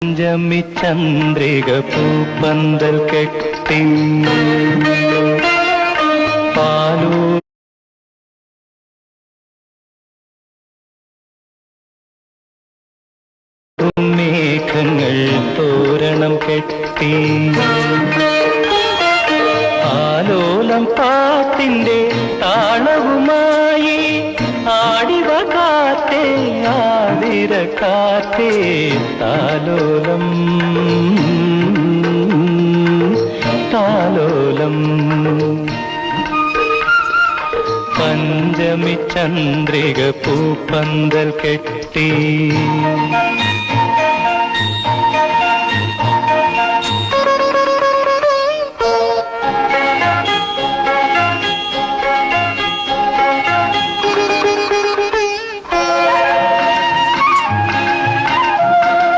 पंचमी चंद्रिका पूपंदल कटी, पालूलम मेघंगल तोरणम कटी, आलोलम पातिंडे तालवुमायि, आडिव काते आविर काते तालोलम तालोलम। पंचमी चंद्रिका पूपंदल कटी।